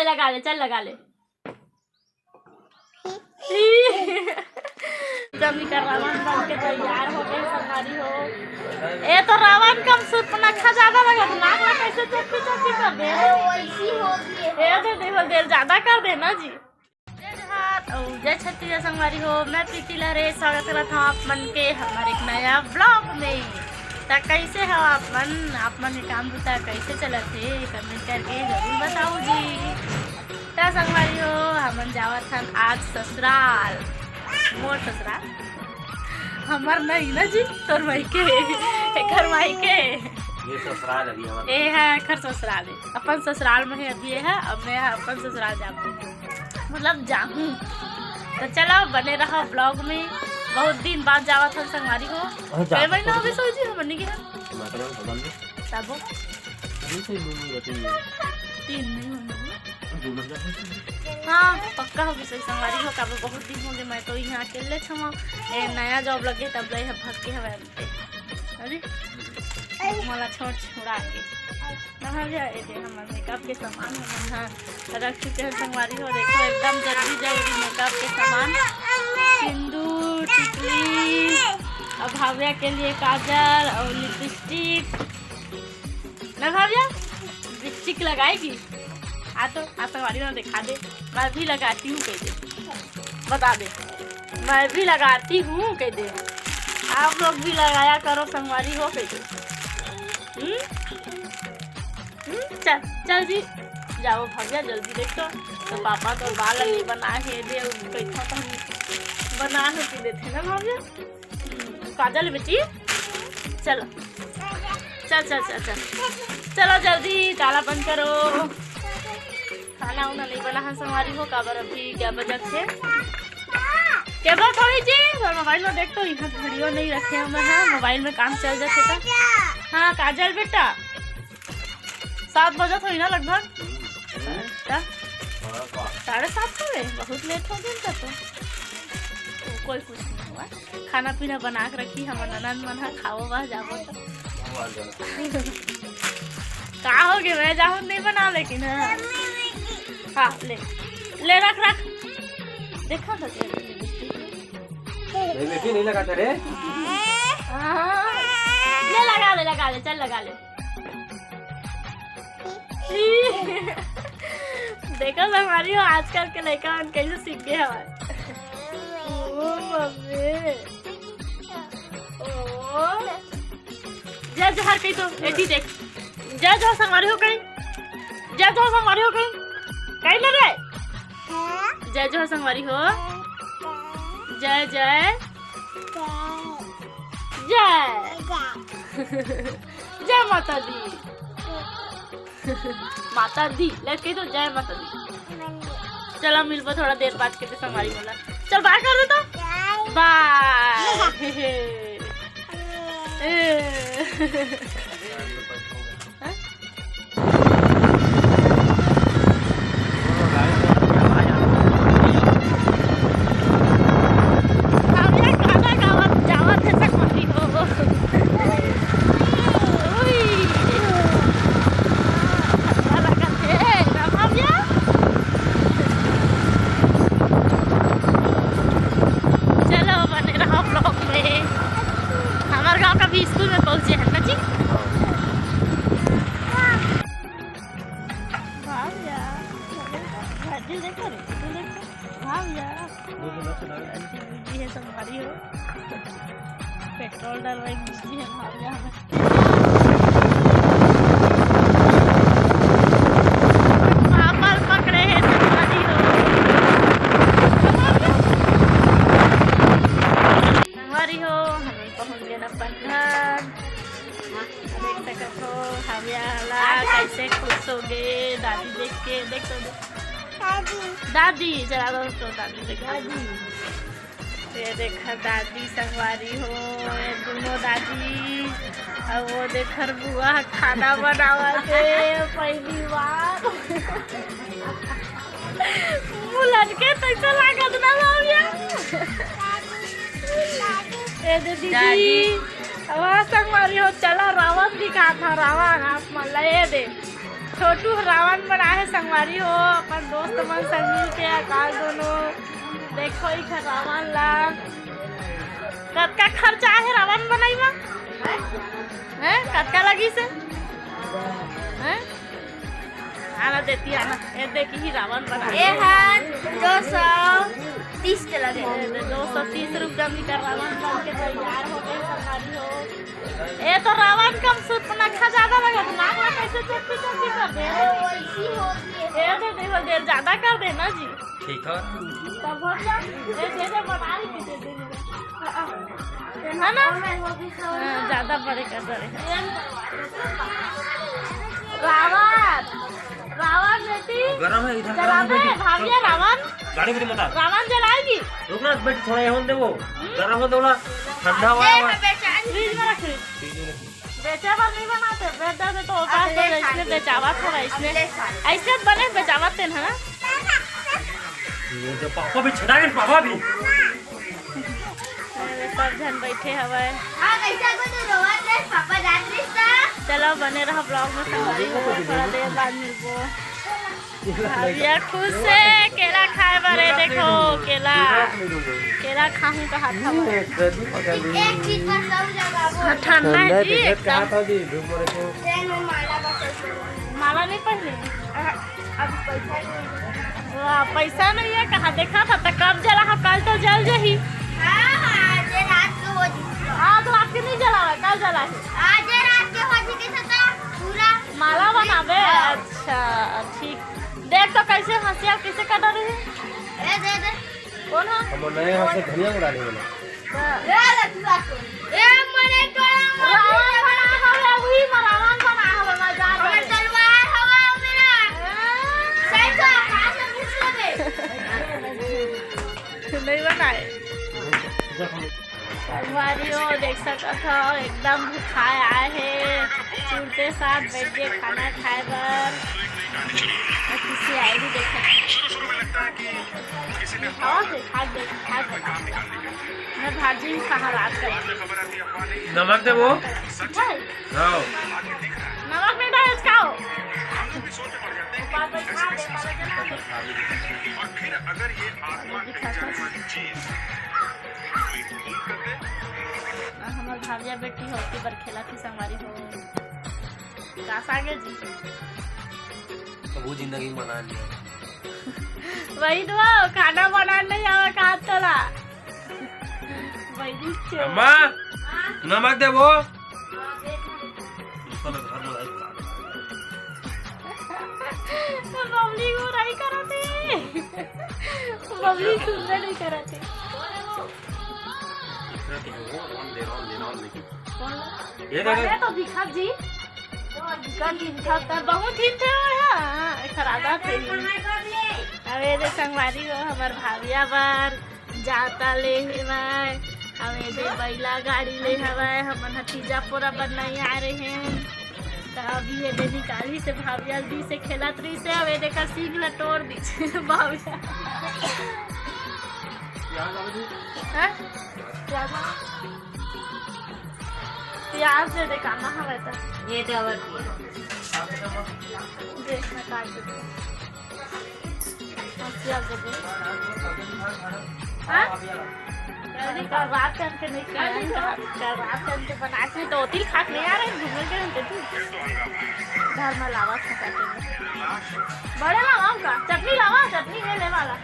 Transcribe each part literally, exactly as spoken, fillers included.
लगा ले, चल लगा ले। जमी का रावण बन के तैयार हो गए संगवारी हो। ए तो रावण कम सुर्पनखा ज्यादा लगत, नाक ला कैसे चोखी चोखी कर दे। वैसी हो गई है। ए दे देखो, देर ज्यादा कर देना जी। जय जोहार अउ जय छत्तीसगढ़ संगवारी हो, मैं प्रीति लहरे स्वागत करत हूँ आप मन के हमारे एक नया ब्लॉग में। त कैसे हो आप मन? आप मन के काम बुता कैसे चलत हे, कमेंट करके जरूर बताओ जी। त संगवारी हो, हमन जावत हन आज ससुराल, मोर ससुराल, हमर नहीं ना जी, तोर मायके, एकर मायके। ये ससुराल अभी हमर। ए है एकर ससुराल है, अपन ससुराल में है अभी ये है, अब मैं अपन ससुराल जाऊँ, मतलब जाऊँ। तो चलो बने रहो ब्लॉग में, बहुत दिन बाद जावत हन संगवारी हो। अरे जा कई महीना हो गए सकते सो जी हमन नहीं गए। टमाटर और बदाम दे। साबो। अभी से लूलू रहती है। तीन नहीं होने। हाँ, पक्का हो गई सही संगवारी हो, काबर बहुत दिन हो गए, मैं तो यहाँ अकेले छमा। ए, नया जॉब लगे तब ले भग के हवे अभी। अरे, मोला छोड़ छुड़ा के। ना भैया, ए दे हमर मेकअप के सामान हमन हा रख चुके हैं संगवारी हो। देखो, एकदम जरूरी जरूरी मेकअप के सामान, सिंदूर, टिकली, अब भाव्या के लिए काजल और लिपस्टिक। ना भाव्या, लिपस्टिक लगाएगी? आ तो, आ संगवारी हो दिखा दे, मैं भी लगाती हूँ कह दे, बता दे, मैं भी लगाती हूँ कह दे, आप लोग भी लगाया करो संगवारी हो कह दे। हम्म? हम्म, चल, चल जी, जाओ भाव्या जल्दी देख तो, तो पापा तो बाल नहीं बना है दे, कैसा तो हम बना है कि देते ना भाव्या। काजल बेटी, चलो, चल चल चल चल, चलो जल्दी ताला बंद करो। खाना उना नहीं बना है संगवारी हो, काबर अभी क्या बजत है? क्या बात हो रही जी? और मोबाइल में देख तो, यहाँ घड़ियो नहीं रखे हम हैं, मोबाइल में काम चल जाते था। हाँ काजल बेटा, सात बजत होही ना लगभग। हम्म। साढ़े सात? साढ़े सात हो गए, बहुत लेट हो गया इनका तो। कोई कुछ नहीं हुआ, खाना पीना बना के रखी, हमर ननद मन ह खाओ बा जाबो तो। का हो गया, मैं जाहूँ नहीं बना लेकिन हाँ। हाँ ले, ले रख रख, देखा था तेरे लिपस्टिक। नहीं बेटी, नहीं लगाता रे। हाँ। ले लगा ले, लगा ले, चल लगा ले। देखो संगवारी हो, आजकल के लइका मन कैसे सीख गए हवय। ओ बाप रे। ओ। जय जोहार कही तो, एती देख। जय जोहार संगवारी हो कही। जय जोहार संगवारी हो कही। कही ना रे। जय जोहार संगवारी हो। जय जय। जय। जय माता दी। माता दी, ले कही तो जय माता दी। चलो मिलबो थोड़ा देर बाद के संगवारी मन ला। चल बाय कर दे तो। बाय। चलो बने रहो ब्लॉग में। हमारे गांव का भी स्कूल में पहुंचे हैं ना जी। भाव्या, भाव्या, भाव्या, देखो रे, तू देखो, भाव्या। आंटी बिजी है, संगवारी हो, पेट्रोल डलवाई बिजी है भाव्या। पापड़ पकड़े हैं संगवारी हो। संगवारी हो, हम पहुंच गए अपन घर। देख सकत हो, भाव्या ला कैसे खुश हो गए दादी देख के। देख तो, दादी। दादी, चला दो तो दादी देख। दादी। ये देखा दादी संगवारी हो, ये दोनों दादी, और वो देखर बुआ खाना बनावत हे पहली बार। मुँह लटके तैसे लागत ना भाव्या। ए दे दीदी, दादी। अब संगवारी हो, चला रावण दिखा था, रावण आप मन ला ये दे। छोटू ह रावण बनाए हे संगवारी हो, अपन दोस्त मन संग मिल के आकाश दोनों। देखो इखर रावण ला, कतका खर्चा आहे रावण बनाई मा? हैं? कतका लगिस हे? हैं? आना देती आना, ये देखी ही रावण बना ए हर दो सौ तीस के लगे। दो सौ तीस रुपया मीटर रावण बन के तैयार हो गए संगवारी हो। ए तो रावण कम सूर्पनखा ज्यादा लगत, नाक ला कैसे चेपी चेपी कर दे। ए दे दे, दे ज्यादा कर दे ना जी। ठीक है। तब हो गया। ए दे दे, बना ही दे दे। है ना? हाँ, ज्यादा बड़े कर दे। रावण, रावण बेटी। गरम है इधर, गरम है। भाविया रावण। गाड़ी में मत आ। रावण जलाएगी। रुक ना बेटी, थोड़ा ये होने दे वो। गरम होने दे बोला, ठंडा हुआ है। फ्रिज में रख। बेचे बर नहीं बनाते, बेच देते तो औकात हो जाए, इसलिए बेचावत हो रहा है, इसलिए ऐसे बने बेचावत तेन है ना। ये तो पापा भी छटा गए, पापा भी। अरे, सब झन बैठे हवय। हाँ, कैसा को तो रोवत रहे, पापा जात रहिस त। चलो, बने रहो ब्लॉग में, संगवारी हो, थोड़ा देर बाद मिलबो। भैया खुश से केला खाए बर, ये देखो केला, केला खाहूं कहा था। एक चीज पर सब जगह वो हाँ, ठंडा है जी एकदम। माला नहीं पहने। अब पैसा नहीं है। वाह, पैसा नहीं है, कहा देखा था तो कब जला, हम कल तो जल जही। हाँ, हाँ, आज रात को हो जी। आज रात के नहीं जलावे, कल जला है। आज रात के हो जी के साथ पूरा माला बनावे। हाँ। अच्छा, ठीक। देख तो कैसे हंसिया कैसे कटा रही है। ए, दे, दे। कौन है? हम नए यहाँ से धनिया उड़ा रहे हैं। ए, लठुआ को। ए, मने गरम रावण बना हवे, वही में रावण बना हवे, मजा आ गए। तलवार हवा मेरा। हाँ। सही तो हाथ में घुस लेबे। नहीं बनाए। संगवारी हो, देख सकत हो, एकदम भुखाए आए हे, चूल्ह के साथ बैठ के खाना खाए बर। और किसी आई भी देखत। खाओ से, खा दे, खा दे। मैं भाजी भी कहाँ रात का। नमक दे वो। भाई। हाँ। नमक नहीं डाले, खाओ। ऊपर पे खा दे, खा दे, खा दे। आ, हमर भाविया बेटी होती बर खेला थी संगवारी हो। का सागे जी? अब वो जिंदगी बना लिया। वही तो, खाना बनाना नहीं आवा कहा तोला। वही चो। अम्मा, नमक दे वो। साला घर में लाइट काट। बबली को नहीं करते। बबली सुंदर नहीं करते। दूसरा के वो, रौन दे, रौन दे, रौन दे। कौन? ये देखो। बने तो दिखा जी। दिखा जी, दिखा। बहुत ही थे वो, हाँ, एक राधा थे। अबे रे संगवारी हो, हमर भाविया बर जाता ले हेवय। अबे दे बैला गाड़ी ले हवय, हमन ह तीजा पोरा बर नहीं आ रहे हैं। त अभी ये दे निकाली से भाविया दी से खेलत रही से, अबे देखा सींग ला तोड़ दी से भाविया। हाँ? प्याज? प्याज दे दे, काना हवय त। ये दे अबर प्याज। दे, मैं काट देती हूँ। हम प्याज दे दे। हाँ? अरे, कल रात के हमके नहीं खाया, कल रात के हमके बना के तो होती खाक नहीं आ रहे, घूमने के हमके तू। घर में लावा खा के। बड़े लावा का, चटनी लावा, चटनी है ले वाला।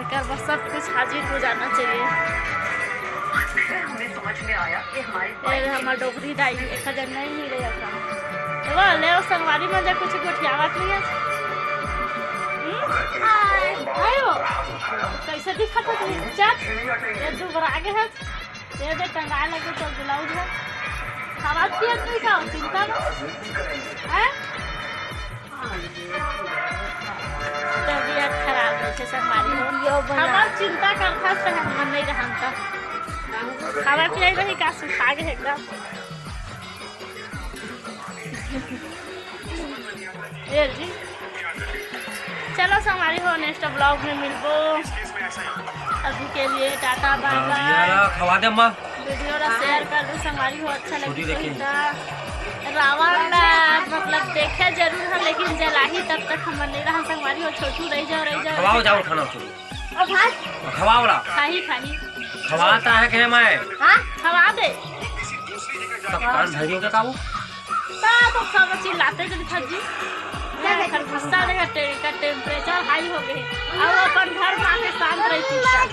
एकर बस सब कुछ हाजिर हो जाना चाहिए। हमें समझ में आया कि हमारे ए, हमर डोकरी दाई, एक जन नहीं मिले का। वो ले, वो संगवारी में जा कुछ गोठियावत नहीं है। हम्म? आयो, कैसे दिखत है तू? चल, ये दुबरा के है। ये दे टंगाए लगे तो ब्लाउज है। खावा पियत नहीं खाओ, चिंता मत। हैं? तबीयत खराब है, से संभाली हो। वीडियो बना। हमार चिंता करता से हम नहीं रहन का। खावा पियाई रही का सुखा गए एकदम। ये जी। चलो संगवारी हो, नेक्स्ट ब्लॉग में मिलबो। अभी के लिए टाटा, बाय बाय। खवा दे माँ। वीडियो ला शेयर कर दो संगवारी हो, अच्छा लगे तो। रावण ला मतलब देखे जरूर है, लेकिन जलाही तब तक हमन नहीं रहा संगवारी हो। छोटू रह जाओ, रह जाओ। खवाओ जाओ खाना तुम। और भात। खवाओ ला। खाही खाही। खवाता है कि मैं? हाँ। खवा दे। सब कान धरियो के काबू। ता तो सब चिल्लाते जब था जी। मैं खर गुस्सा देखा टे का टेम्परेचर हाई हो गए। अब अपन घर में आके शांत रही चुपचाप।